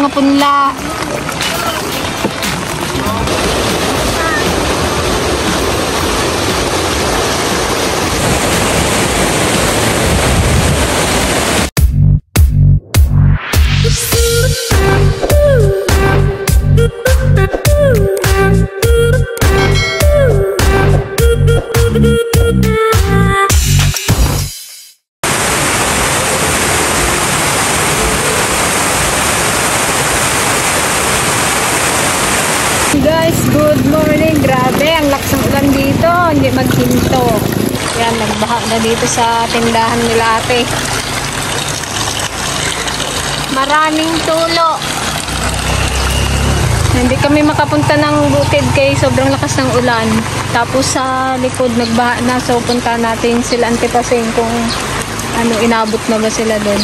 mga punla. Guys, good morning. Grabe, ang lakas ng ulan dito. Hindi maghinto. Yan, nagbaha na dito sa tindahan nila ate. Maraming tulo. Hindi kami makapunta ng bukid kay sobrang lakas ng ulan. Tapos sa likod nagbaha na. So punta natin sila Antipasing kung ano, inabot na ba sila doon.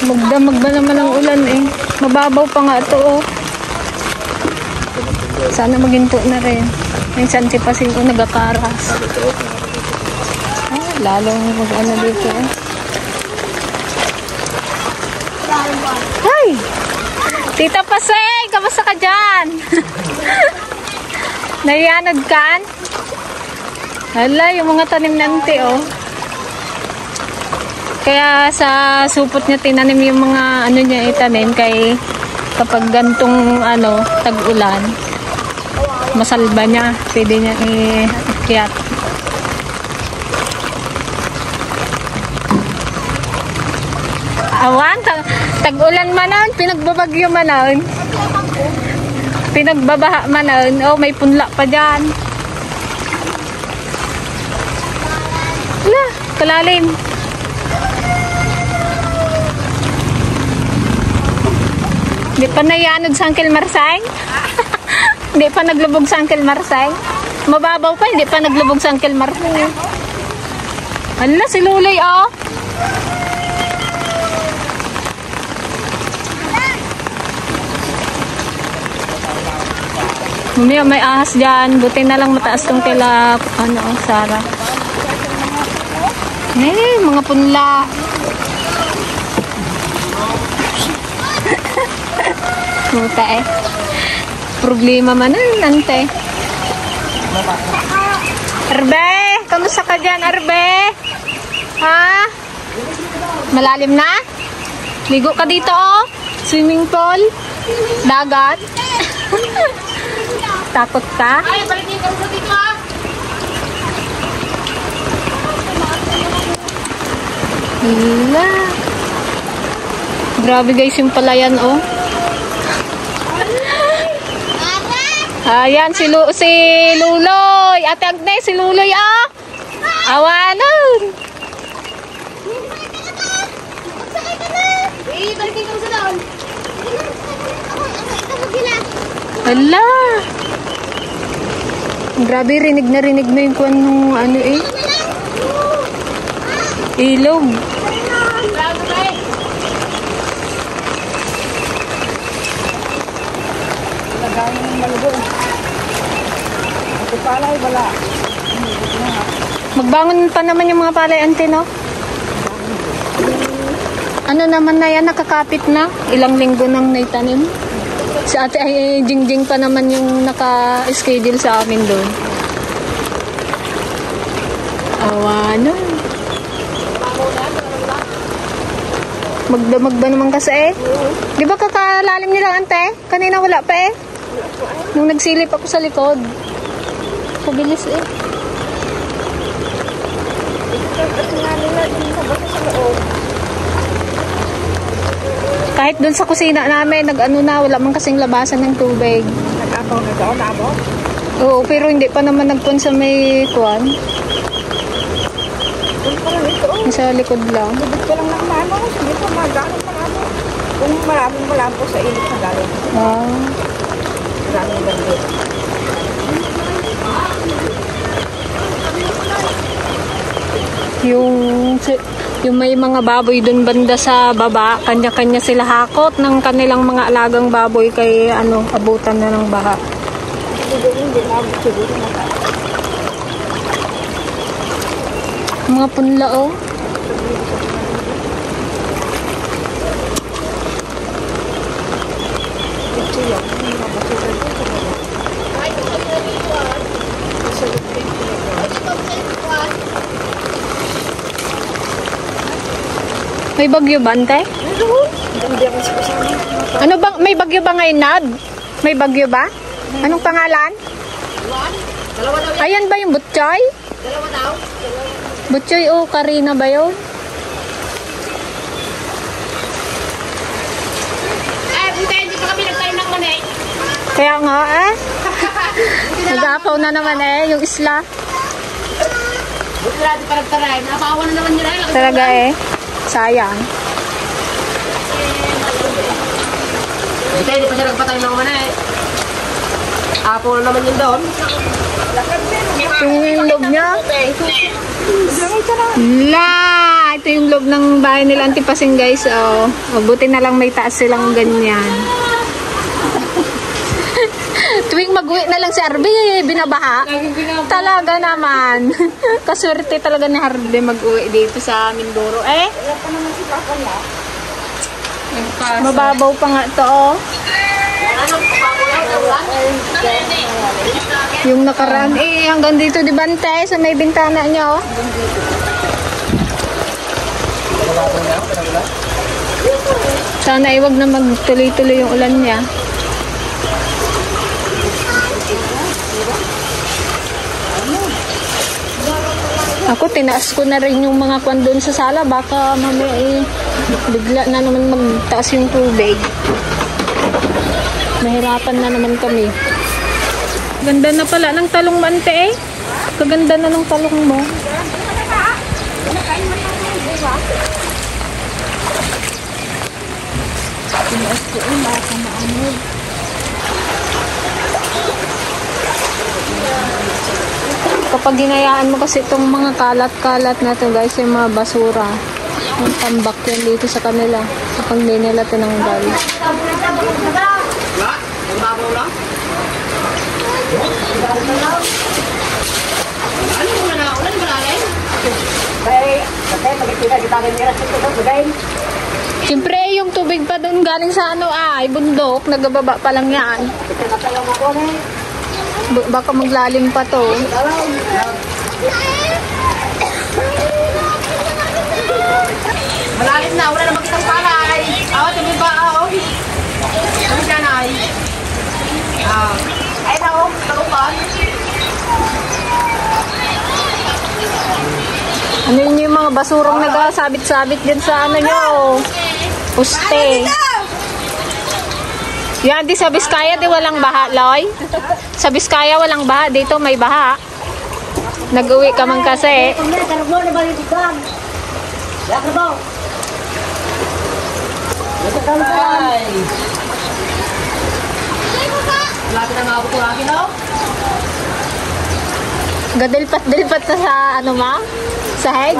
Magdamag ba naman ang ulan eh. Mababaw pa nga ito oh. Sana maginto na rin. Yung sa Antipasing ko nagakaras. Ah, lalong mag-ano dito eh. Hi! Tita Paseng! Kamusta ka dyan? Naiyanod kan? Hala, yung mga tanim nanti oh. Kaya sa supot niya tinanim yung mga ano niya itanim kay kapag gantong ano tag-ulan masalba niya, pwede niya i-ikyat. Awan, tag-ulan manon, pinagbabagyo manon. Pinagbabaha manon. Oh, may punla pa diyan. Wala, kalalim. Hindi pa nayanod sa Uncle Marsay? Hindi pa naglubog sa Uncle Marsay? Mababaw pa, hindi pa naglubog sa Uncle Marsay. Hala, si Luloy oh. May ahas dyan. Buti na lang mataas tong kila ano, Sarah. Mga punla. Muta eh. Problema man nante. Arbe, kamusta ka dyan, Arbe? Ha? Malalim na? Ligo ka dito oh. Swimming pool. Dagat. Takot ka? Ay, balikin ka dito ah. Hala. Grabe guys yung palayan oh. Ayan, si Luloy. Ate Agnes, si Luloy, ah. Awanon. Hala. Grabe, rinig na yung kuwan nung ano eh. Ilog. Magbangon pa naman yung mga palay ante no? Ano naman na yan, nakakapit na. Ilang linggo nang naitanim. Si ate ay Jingjing pa naman yung naka-schedule sa amin doon. Awanon. Magdamag ba naman kasi eh? Di ba kakalalim nilang ante? Kanina wala pa eh. Nung nagsilip ako sa likod. Pabilis eh. Kahit dun sa kusina namin, nag-ano na, wala man kasing labasan ng tubig. Nag-apaw na doon, abo? Oo, pero hindi pa naman nagpun sa may kuwan. Doon pa lang ito. Sa likod lang. Bibig ko lang ng mano. Hindi pa magaling pa abo. Kung maraming malampo sa ilit na galing. Ah. Maraming galing. Yung may mga baboy dun banda sa baba, kanya-kanya sila hakot ng kanilang mga alagang baboy kay ano, abutan na ng baha. Mga punla oh. Ito yan. May mga basura dito. May bagyo ba, ante? Hindi ako sa kasama. Ano bang, may bagyo ba ngayon, Nad? May bagyo ba? Anong pangalan? Ayan ba yung Butchoy? Butchoy o Karina ba yun? Hindi pa kami nagtayo ng manay. Kaya nga eh. Nag-aapaw na naman eh, yung isla. Buti natin pa nagtaray. Nakakawa na naman nila. Talaga eh. Sayang. Hindi pa siya nagpatayo ng manay. Apo na naman yun doon. Yung loob niya. La! Ito yung loob ng bahay nila Antipasing guys. Oh. Oh, buti na lang may taas silang ganyan. Tuwing mag-uwi na lang si Harvey, binabaha. Talaga naman. Kaswerte talaga ni Harvey mag-uwi dito sa Mindoro. Eh? Mababaw pa nga ito, oh. Yung nakaraan, eh, hanggang dito di bante sa may bintana niya, oh. Sana iwag na magtuloy-tuloy yung ulan niya. Ako, tinaas ko na rin yung mga kwan doon sa sala. Baka mamaya eh, bigla na naman magtaas yung tubig. Mahirapan na naman kami. Ganda na pala ng talong mante eh. Kaganda na ng talong mo. Tinaas ko eh, baka maamod. Kapag ginayaan mo kasi itong mga kalat-kalat na ito guys, yung mga basura, yung tambak yan dito sa kanila kapag hindi nila tinanggal. Ano mo na? Ulan ba natin? Siyempre yung tubig pa doon galing sa ano ay bundok, nagababa pa lang yan. Baka maglalim pa to. Malalim na. Wala na makitang palay. Awa, tumi ba? Ano siya na ay? Ay na oh. Talupan. Ano yun yung mga basurong nagasabit-sabit din sa ano nyo? Uste. Yan, di sa Biskaya di walang baha, Loy. Sa Biskaya walang baha, dito may baha. Nag-uwi ka man kasi. Ay. Lapit na mga bukuraki no? Gadilpat-dilpat na sa ano ma? Sa head.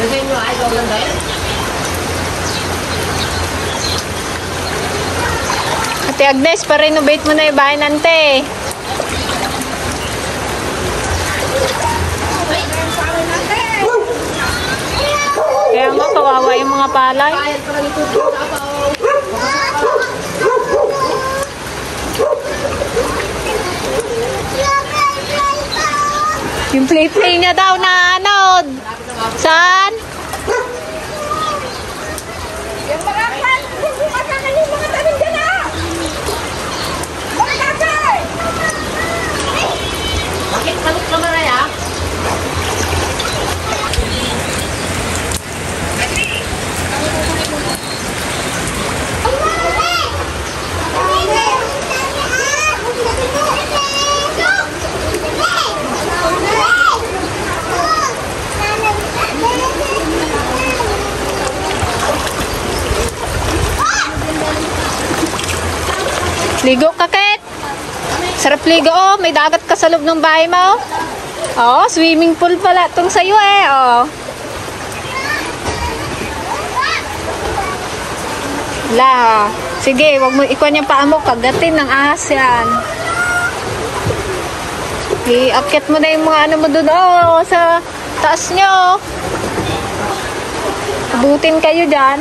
Kasi nyo ay gawin ba yun? Ate Agnes, pa-renovate mo na yung bahay nante. Kaya nga, kawawa yung mga palay. Kahit pa lang ito sa apaw. Yung play-play niya daw na ano. Saan? Yung mga kan, hindi masakan yung mga tanim dyan ah! Mga tatay! Bakit kalot naman na ya? Ligo ka, Ket. Sarap ligo, oh. May dagat ka sa loob ng bahay mo. Oh, swimming pool pala itong sa'yo eh, oh. La, sige, wag mo ikuan yung paa mo, kagatin ng ahas yan. Iakyat mo na yung mga ano mo doon, sa taas nyo. Abutin kayo dyan.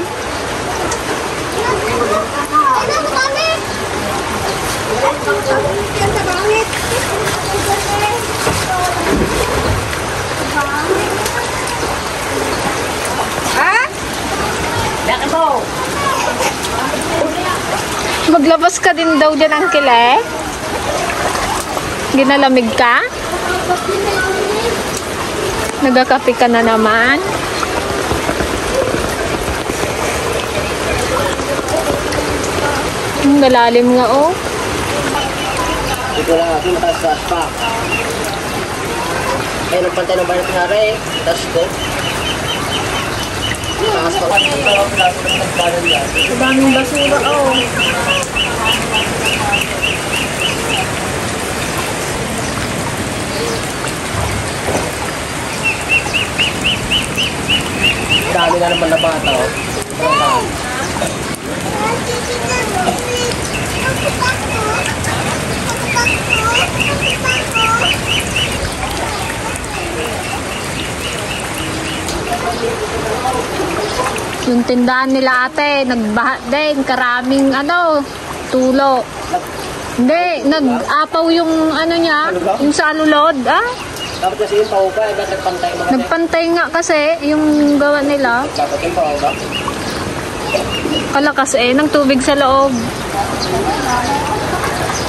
Maglabas ka din daw dyan, Uncle, eh. Ginalamig ka? Nagkakape ka na naman? Malalim nga, oh. Dito lang ako, mataas pa. Ayun, nagpantay ng bayan pinara eh. Taas ko. Taas pa. Daming basura, oh. Dami na naman na bata, oh. Yung tindahan nila ate, nagbaha din, karaming tulo. Hindi, nag-apaw yung niya, yung salulod, Dapat kasi yung paupa, dapat nagpantay mga Nagpantay nga kasi yung gawa nila. dapat yung paupa. Kalakas ng tubig sa loob.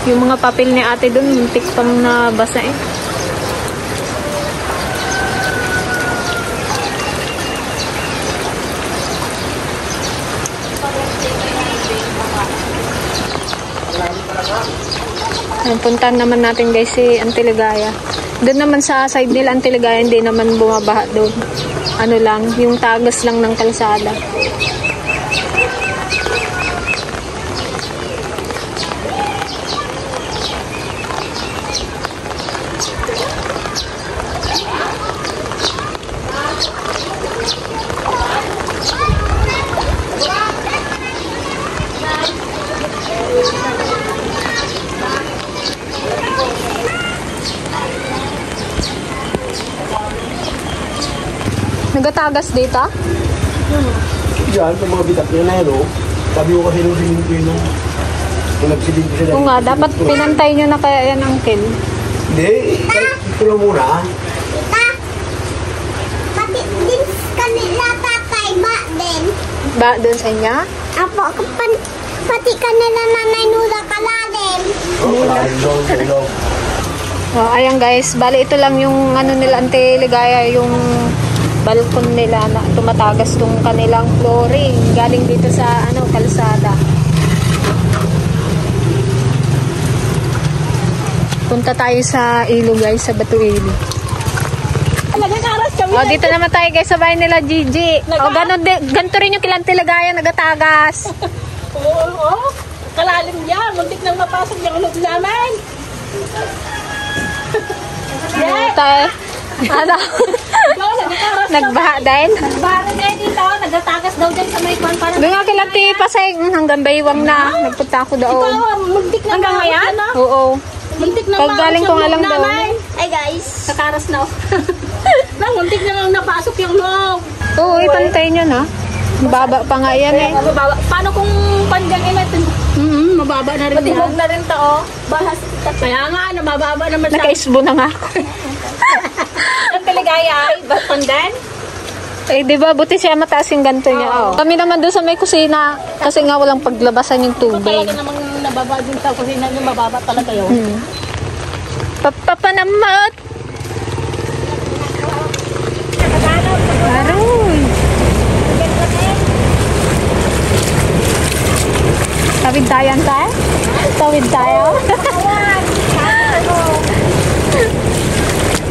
Yung mga papel ni ate dun, muntik pang nabasa eh. Puntahan naman natin guys si Antiligaya. Doon naman sa side nila Antiligaya, hindi naman bumabaha doon. Ano lang, yung tagas lang ng kalsada. Nagatagas dito? Diyan, sa mga bitak niya na yun, oh. Sabi ko kasi nung siling ko yun, nagsiling ko siya. Oo nga, dapat pinantay nyo na kaya yan, Uncle. Hindi, ito lang muna. Pati din kanila tatay ba din? Ba, doon sa inyo? Apo, pati kanila nanay nula kalalim. Oh, ayan guys, bali ito lang yung nila Antiligaya, yung balkon nila na tumatagas tong kanilang flooring galing dito sa kalsada. Punta tayo sa ilog guys, sa Batu Ilog. Oh, dito naman tayo guys sa bahay nila Gigi. Oh, ganito rin yung kila Antiligaya nagatagas. Oo, kalalim yan. Muntik nang mapasok yung ulog namin. Tayo. Nagbaha din? Nagbaha din dito. Nagatagas daw dyan sa may kwan. Doon nga kila Pasay, hanggang Baywang na. Nagpunta ako doon. Muntik na Hanggang ngayon? No? Oo. Muntik na Paggaling ko nga lang daw. Ay guys. Nakaras na. Muntik na lang napasok yung loob. Oo, ipantay nyo na. Mababa pa nga yan eh. Mababa. Paano kung pandyang inatin? Mababa na rin. Matibog na rin to. Bahas. Kaya nga, mababa naman sa... Naka-isbo na nga ako. Ang Antiligaya ay pandan? Eh, di ba, buti siya mataas yung ganito niya. Oh. Kami naman doon sa may kusina, kasi nga walang paglabasan yung tubig. Talaga namang nababa din sa kusina, yung mababa talaga yun. Papanamot! Aroy! Tawid tayo, Antay? Tawid tayo?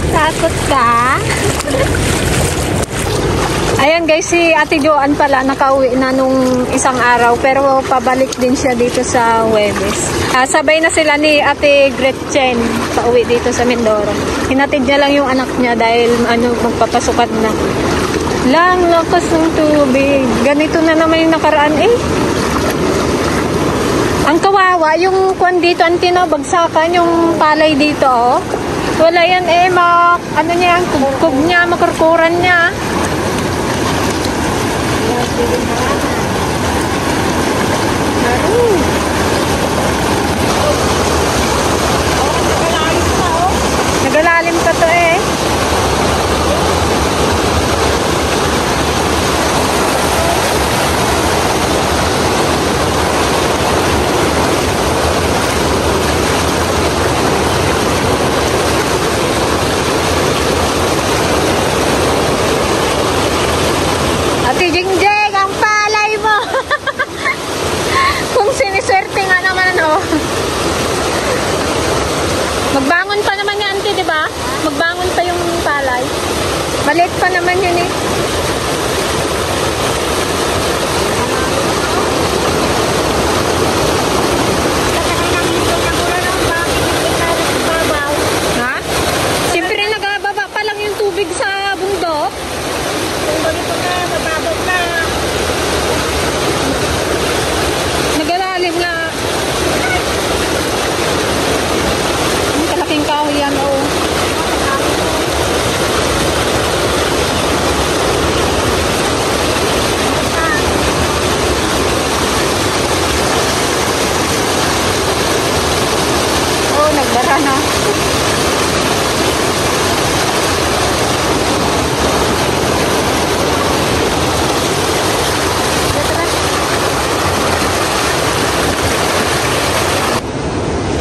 Takot ka? Ayan guys, si Ate Joan pala nakauwi na nung isang araw pero pabalik din siya dito sa Huwebes. Sabay na sila ni Ate Gretchen pauwi dito sa Mindoro. Hinatid niya lang yung anak niya dahil magpapasukat na. Lang lakas ng tubig. Ganito na naman yung nakaraan eh. Ang kawawa, yung kwan dito, ang tinabagsakan, yung palay dito, oh. Wala yan eh, ano niya, kugkog niya, makurkuran niya. Nagalalim pa to eh. Ate Jingjeng, ang palay mo! Kung siniswerte nga naman, oh. Magbangon pa naman yan, auntie, di ba? Magbangon pa yung palay. Maliit pa naman yun eh. Ha? Siyempre nagababa pa lang yung tubig sa bundok. Nagalalim na. Ang kalaking kahoy yan, oh. Oh, nagbara na.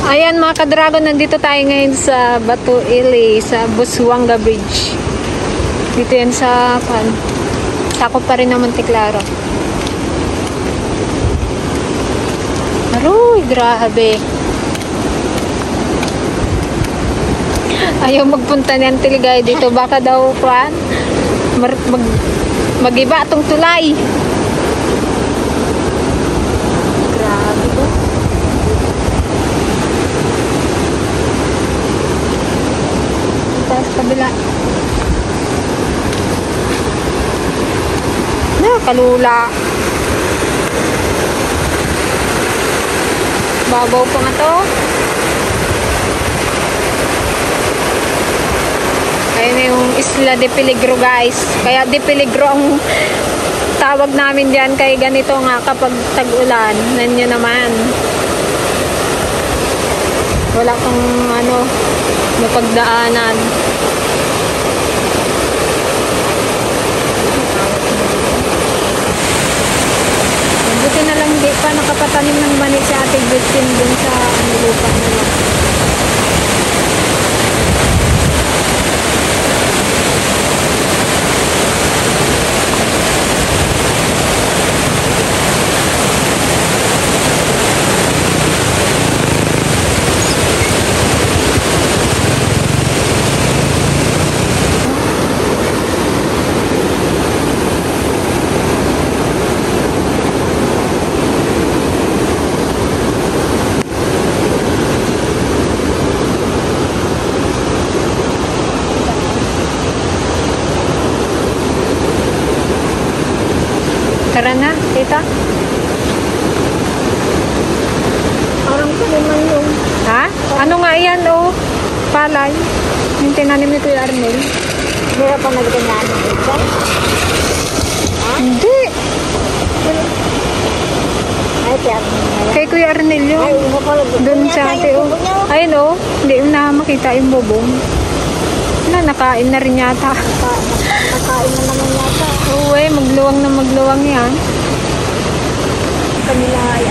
Ayan mga ka-dragon, nandito tayo ngayon sa Batu Ili, sa Busuanga Bridge. Dito yan sa sakop pa rin ng Monteclaro. Aroy, grabe. Ayaw magpunta niyan Tiligay dito. Baka daw mag-iba itong tulay. Grabe ko. Tapos kabila. Kalula. Babaw pa nga to. Ayun yung Isla de Peligro, guys. Kaya de Peligro ang tawag namin dyan. Kaya ganito nga kapag tag-ulan. Nanyo naman. Wala kang mapagdaanan. Buti na lang di pa nakapatanim ng mani si Ate Justin dun sa lupa nila. Tara na, tita. Parang ko naman yung... Ha? Ano nga yan, oh? Palay. Yung tinanim ni Kuya Arnel. Meron pa nagganyan ito? Hindi. Ay, tiyan. Kay Kuya Arnel yun. Ay, hindi ko lang. Doon sa ate, oh. Ayun, oh. Hindi mo na makita yung bubong. Nakain na rin yata. Nakain na naman yata. Oo, magluwang na magluwang yan. Kanila ay